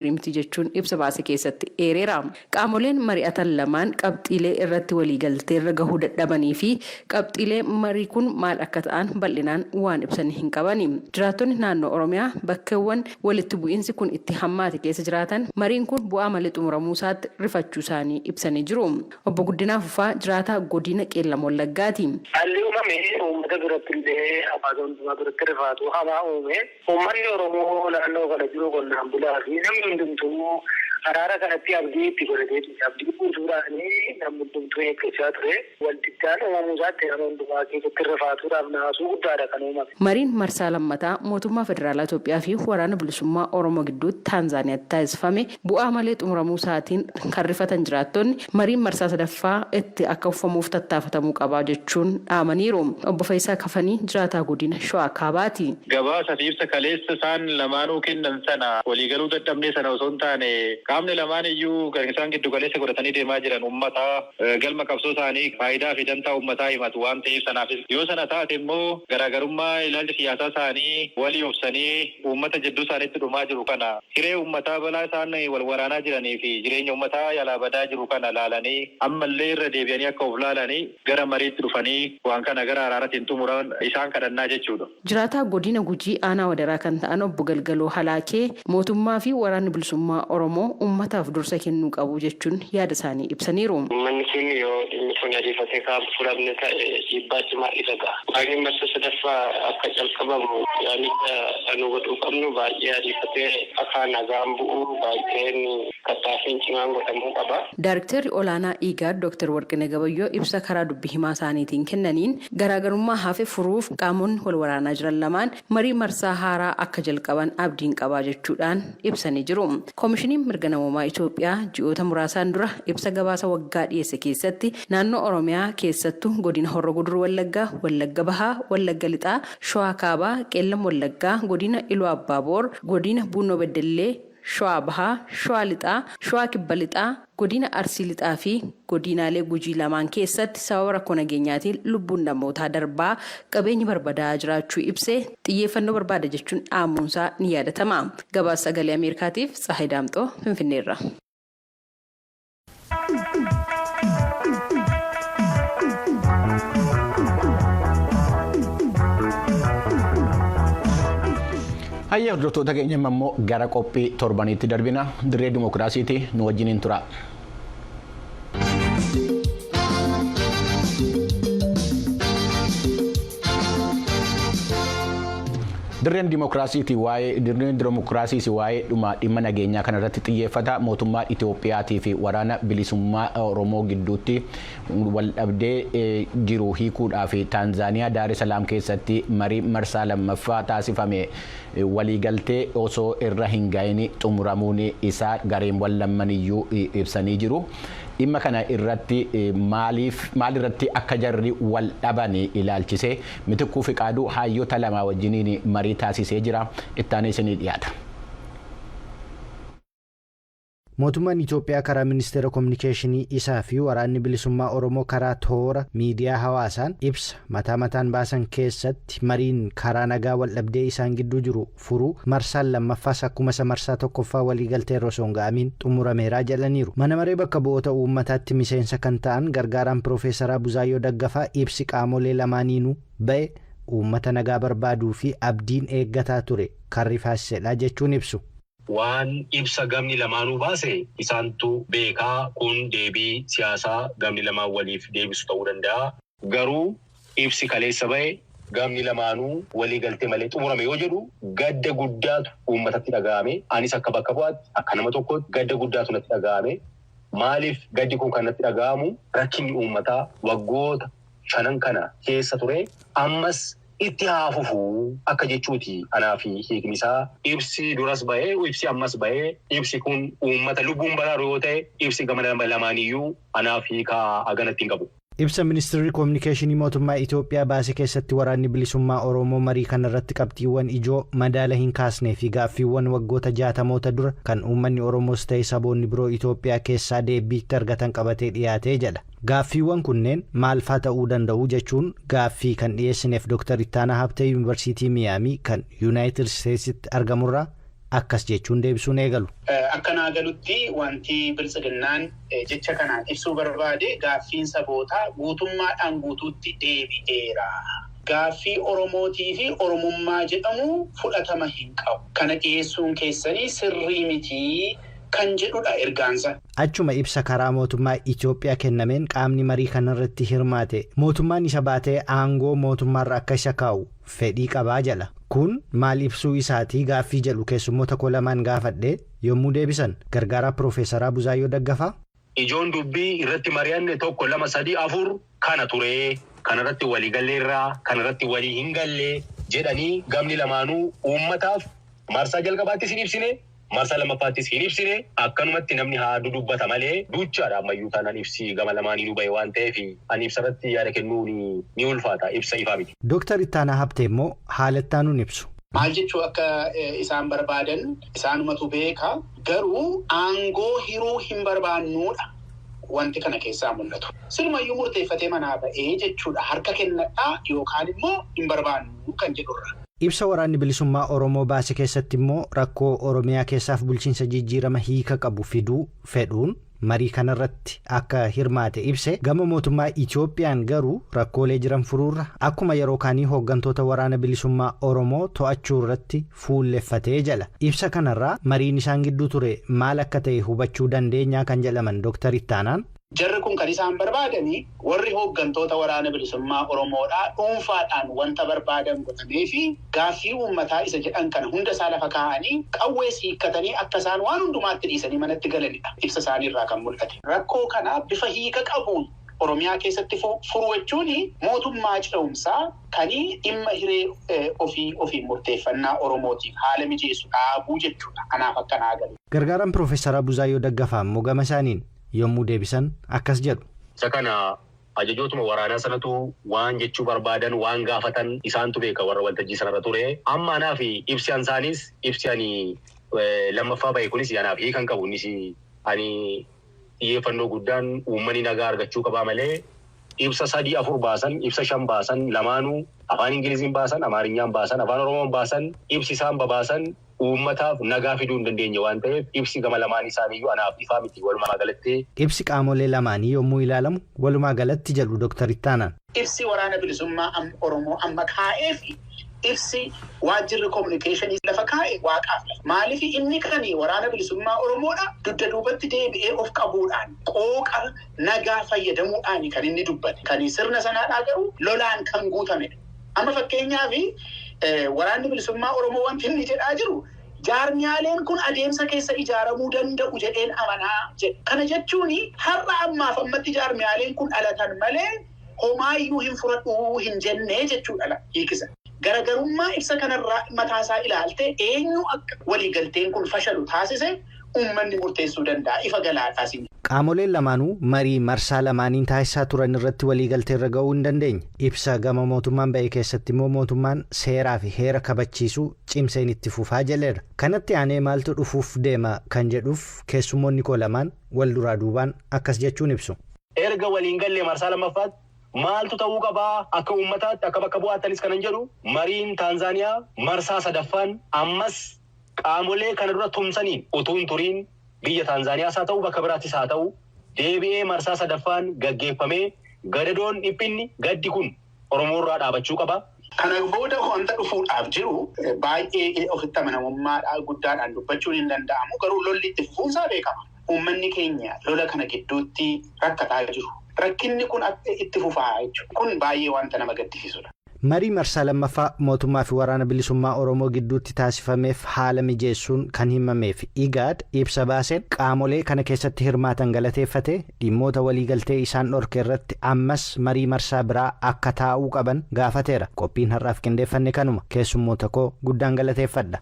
Miti jechuun ibsa baase keessatti eereera. Qaamoleen mari'atan lamaan qabxiilee irratti waliigalteerra gahuu dadhabanii fi qabxiilee marii kun maal akka ta'an bal'inaan waan ibsanii hin qabani. Jiraattonni naannoo Oromiyaa bakkeewwan walitti bu'iinsi kun itti hammaate keessa jiraatan mariin kun bu'aa malee xumuramuu isaatti rifachuu isaanii ibsanii jiru. Obbo Guddinaa Fufaa jiraataa godina Qeellam Wallaggaati. Haalli uumame uummata biratti illee, hawaasa hundumaa biratti rifaatuu hamaa uume. Uummanni Oromoo naannoo kana jiru, qonnaan bulaa fi namni hundumtuu, araara kanatti abdii itti godhatee ture. Abdii guutuudhaan namni hundumtuu eeggachaa ture. Waldiddaan uumamuu isaatti nama hundumaa keessatti rifaatuudhaaf naasuu guddaadha kan uumame. Mariin marsaa lammataa mootummaa federaalaa Itoophiyaa fi Waraana Bilisummaa Oromoo gidduutti Taanzaaniyaatti taasifame bu'aa malee xumuramuu isaatiin kan rifatan jiraattonni, mariin marsaa sadaffaa itti akka fufamuuf tattaafatamuu qaba jechuun dhaamaniiru. Obbo Fayisaa Kafanii jiraataa godina Shawaa Kaabaati. Gabaasa fi ibsa kaleessa isaan lamaanuu kennan sana, waliigaluu dadhabnee sana osoo hin taane, qaamni lamaan iyyuu kan isaan giddu galeessa godhatanii deemaa jiran ummata, galma qabsoo isaanii faayidaa fi dantaa ummataa himatu waan ta'eef, sanaafis yoo sana taate immoo garaagarummaa ilaalcha siyaasaa isaanii walii obsanii, uummata jidduu isaaniitti dhumaa jiru kana, hiree ummataa balaa isaan wal waraanaa jiranii fi jireenya ummataa yalaa badaa jiru kana laalanii, ammallee irra deebi'anii akka of laalanii gara mariitti dhufanii waan kana gara araaratiin xumuran isaan kadhannaa jechuudha. Jiraataa godina Gujii aanaa Wadaraa kan ta'an obbo Galgaloo Halaakee mootummaa fi Waraanni Bilisummaa Oromoo uummataaf dursa kennuu qabu jechuun yaada isaanii ibsaniiru. Uummanni kun yoo dhimmi kun ariifatee kan furamne ta'e, dhiibbaa cimaa irra ga'a. Mariin marsa sadaffaa akka calqabamu yaamicha nu godhuu qabnu, baay'ee ariifatee akka nagaan bu'u baay'een tattaaffiin cimaan godhamuu qaba. Daarikteerri Olaanaa IGAD Dooktar Warqinah Gabayyoo ibsa karaa dubbi himaa isaaniitiin kennaniin, garaagarummaa hafe furuuf qaamonni wal waraanaa jiran lamaan marii marsaa haaraa akka jalqaban abdiin qabaa jechuudhaan ibsanii jiru. Komishiniin Mirga Namoomaa Itoophiyaa ji'oota muraasaan dura ibsa gabaasa waggaa dhiyeesse keessatti, naannoo Oromiyaa keessattu godina Horro Guduruu Wallaggaa, Wallagga Bahaa, Wallagga Lixaa, Shawaa Kaabaa, Qeellam Wallaggaa, godina Iluu Abbaa Boor, godina Buunnoo Beddellee, Shawaa Bahaa, Shawaa Lixaa, Shawaa Kibba Lixaa, godina Arsii Lixaa fi godinaalee Gujii lamaan keessatti sababa rakkoo nageenyaatiin lubbuun namootaa darbaa, qabeenyi barbadaa'aa jiraachuu ibsee, xiyyeeffannoo barbaada jechuun dhaamuunsaa ni yaadatama. Gabaasa Sagalee Ameerikaatiif Tsahaay Daamxoo Finfinneerra. Hayya, hordoftoota keenya, amma immoo gara qophii torbaniitti darbina. Dirree Dimookiraasiiti, nu wajjiniin tura. Dirreen Dimookiraasiis waa'ee dhuma dhimma nageenyaa kanarratti xiyyeeffata. Mootummaa Itoophiyaatii fi Waraana Bilisummaa Oromoo gidduutti wal dhabdee jiru hiikuudhaaf Taanzaaniyaa Daar Salaam keessatti marii marsaa lammaffaa taasifame waliigaltee osoo irra hin gahin xumuramuun isaa gareewwan lammaniyyuu ibsanii jiru. Dhimma kana irratti, maaliif, maalirratti akka jarri wal dhaban ilaalchisee Mitikkuu Fiqaaduu hayyoota lama wajjiniin marii taasisee jira. Ittaanee isinii dhiyaata. Mootummaan Itoophiyaa karaa ministeera kominikeeshinii isaa fi Waraanni Bilisummaa Oromoo karaa toora miidiyaa hawaasaan ibsa mataa mataan baasan keessatti, mariin karaa nagaa waldhabdee isaan gidduu jiru furuu marsaan lammaffaas akkuma isa marsaa tokkoffaa waliigalteerra osoo hin ga'amiin xumurameeraa jedhaniiru. Mana maree bakka bu'oota uummataatti miseensa kan ta'an gargaaraan Piroofeesaraa Buzaayyoo Daggafaa ibsi qaamolee lamaaniinuu ba'e uummata nagaa barbaaduu fi abdiin eeggataa ture kan rifaasisedha jechuun ibsu. Waan ibsa gamni lamaanuu baase isaantu beekaa, kun deebii siyaasaa gamni lamaan waliif deebisu ta'uu danda'a. Garuu ibsi kaleessa bahe gamni lamaanuu walii galtee malee xumurame yoo jedhu, gadda guddaatu uummatatti dhaga'ame. Anis akka bakka bu'aatti, akka nama tokkootti gadda guddaatu natti dhaga'ame. Maaliif gaddi kun kan natti dhaga'amu? Rakkinni uummataa waggoota shanan kana keessa ture ammas itti haa fufu akka jechuuti anaaf hiikni isaa. Ibsi duras bahee, ibsi ammas bahee, ibsi kun uummata lubbuun baraaru yoo ta'e, ibsi gama lamaaniyyuu anaaf hiikaa haganatti hin qabu. Ibsa ministeerri koominikeeshinii mootummaa Itoophiyaa baase keessatti, Waraanni Bilisummaa Oromoo marii kanarratti qabxiiwwan ijoo madaala hin kaasnee fi gaaffiiwwan waggoota jaatamoota dura kan uummanni Oromoos ta'e saboonni biroo Itoophiyaa keessaa deebiitti argatan qabatee dhiyaatee jedha. Gaaffiiwwan kunneen maalfaa ta'uu danda'u jechuun gaaffii kan dhiyeessineef Dr. Ittaanaa Habtee Yuunivarsiitii Miyaamii kan Yuunaayitid Isteetsitti argamurraa Akkas jechuun deebisuun eegalu. Akka naa galutti wanti biltsiginnaan jecha kanaan ibsuu barbaade gaaffiin sabootaa guutummaadhaan guutuutti deebi'eera. Gaaffii Oromootii fi Oromummaa jedhamu fudhatama hin qabu. Kana dhiyeessuun keessanii sirrii mitii kan jedhudha ergaansa. Achuma ibsa karaa mootummaa Itoophiyaa kennameen qaamni marii kanarratti hirmaate mootummaan isa baatee aangoo mootummaarra akka isa kaa'u fedhii qabaa jala. Kun maal ibsuu isaatii gaaffii jedhu keessummoota koo lamaan gaafadhe yommuu deebisan gargaaraa Piroofeesaraa Buzaayyoo Daggafaa. Ijoon dubbii irratti mari'anne 1, 2, 3, 4 kana ture. Kanarratti walii galleerraa kanarratti walii hin gallee jedhanii gamni lamaanuu uummataaf marsaa jalqabaattis hin ibsine marsaa lammaffaattis hin ibsine akkanumatti namni haa dudubbata malee duuchaadha ammayyuu taanaan ibsi gama lamaaniinuu bahe waan ta'eef ani ibsarratti yaada kennuun ni ulfaata ibsa ifaa miti. Dooktar Ittaanaa Habtee immoo haala ittaanuun ibsu. Maal jechuu akka isaan barbaadan isaanumatu beeka garuu aangoo hiruu hin barbaannuudha. Wanti kana keessaa mul'atu. Silumayyuu murteeffatee manaa ba'ee jechuudha. Harka kennadhaa yookaan immoo hin barbaannu kan jedhurra. Ibsa waraanni bilisummaa Oromoo baase keessatti immoo rakkoo Oromiyaa keessaaf bulchiinsa jijjiirama hiika qabu fiduu fedhuun marii kanarratti akka hirmaate ibse gama mootummaa Itoophiyaan garuu rakkoolee jiran furuurra akkuma yeroo kaanii hooggantoota waraana bilisummaa Oromoo to'achuu irratti fuulleffatee jala. Ibsa kanarraa mariin isaan gidduu ture maal akka ta'e hubachuu dandeenyaa kan jedhaman Dooktar Ittaanaan. Jarri kun kan isaan barbaadanii warri hooggantoota waraana bilisummaa Oromoodhaa dhuunfaadhaan wanta barbaadan godhamee fi gaaffii uummataa isa jedhan kana hunda isaa lafa kaa'anii qawwee hiikkatanii akka isaan waan hundumaatti dhiisanii manatti galanidha. Ibsa isaaniirraa kan mul'ate. Rakkoo kana bifa hiika qabuun Oromiyaa keessatti furuu jechuun mootummaa ce'umsaa kan dhimma hiree ofii ofiin murteeffannaa Oromootiif haala mijeessu dhaabuu jechuudha. Kanaaf akkanaa galu. Gargaaraan Piroofeesar Buzaayyoo Daggafaa immoo gama isaaniin yommuu deebisan akkas jedhu. Isa kana ajajootuma waraanaa sanatu waan jechuu barbaadan waan gaafatan isaantu beeka warra waltajjii sanarra ture. Amma anaaf ibsi ansaanis ibsi ani lammaffaa bahe kunis anaaf hiikan qabu innis ani xiyyeeffannoo guddaan uummanni nagaa argachuu qabaa malee ibsa 3, 4 baasan ibsa 5 baasan lamaanuu afaan Ingiliziin baasan Amaarinyaan baasan afaan Oromoon baasan ibsi isaan babaasan uummataaf nagaa fiduu hin dandeenye waan ta'eef ibsi gama lamaan isaaniiyyuu anaaf ifaa miti walumaa galatti. Ibsi qaamolee lamaanii yommuu ilaalamu walumaa galatti jedhu Dooktar Ittaanaan. Ibsi waraana bilisummaa Oromoo amma kaa'ee fi ibsi waajjirri kominikeeshinii lafa kaa'e waaqaaf lafa. Maaliif inni kan waraana bilisummaa Oromoodha dugda duubatti deebi'ee of qabuudhaan qooqa nagaa fayyadamuudhaan kan inni dubbate. Kan sirna sanaadhaa garuu lolaan kan guutamedha. Amma fakkeenyaaf waraanni bilisummaa Oromoo wanti inni jedhaa jiru jaarmiyaaleen kun adeemsa keessa ijaaramuu danda'u jedheen amanaa jedha. Kana jechuun har'a ammaaf ammatti jaarmiyaaleen kun dhalatan malee homaayyuu hin fudhadhuu hin jennee jechuudha hiikisa. Garagarummaa ibsa kanarraa mataasaa ilaalte eenyu akka waliigalteen kun fashalu taasise uummanni murteessuu danda'a ifa galaadhaas. Qaamoleen lamaanuu marii marsaa lamaaniin taasisaa turan irratti waliigaltee irra ga'uu hin dandeenye. Ibsa gama mootummaan ba'e keessatti immoo mootummaan seeraa fi heera kabachiisuu cimseen itti fufaa jedheera. Kanatti aanee maaltu dhufuuf deema kan jedhuuf keessummoonni koo lamaan wal duraa duubaan akkas jechuun ibsu. Erga waliin gallee marsaa lammaffaatti maaltu ta'uu qabaa akka uummataatti akka bakka bu'aattanis kanan jedhu mariin Taanzaaniyaa marsaa sadaffaan ammas qaamolee kana dura tumsaniin utuu hin turiin biyya Taanzaaniyaas haa ta'u bakka biraattis haa ta'u deebi'ee marsaa sadaffaan gaggeeffamee gadadoon dhiphinni gaddi kun Oromoorraa dhaabachuu qaba. Kana booda wanta dhufuudhaaf jiru baay'ee ofitti amanamummaa guddaadhaan dubbachuun hin danda'amu garuu lolli itti fufuunsaa beekama. Uummanni keenya lola kana gidduutti rakkataa jiru. Rakkinni kun itti fufaa jechuudha. Kun baay'ee wanta nama gaddisiisudha. Marii marsaa lammaffaa mootummaa fi waraana bilisummaa Oromoo gidduutti taasifameef haala mijeessuun kan himameef IGAD ibsa baaseen qaamolee kana keessatti hirmaatan galateeffate dhimmoota waliigaltee isaan dhorke irratti ammas marii marsaa biraa akka taa'uu qaban gaafateera. Qophiin har'aaf qindeeffanne kanuma keessummoota koo guddaan galateeffadha.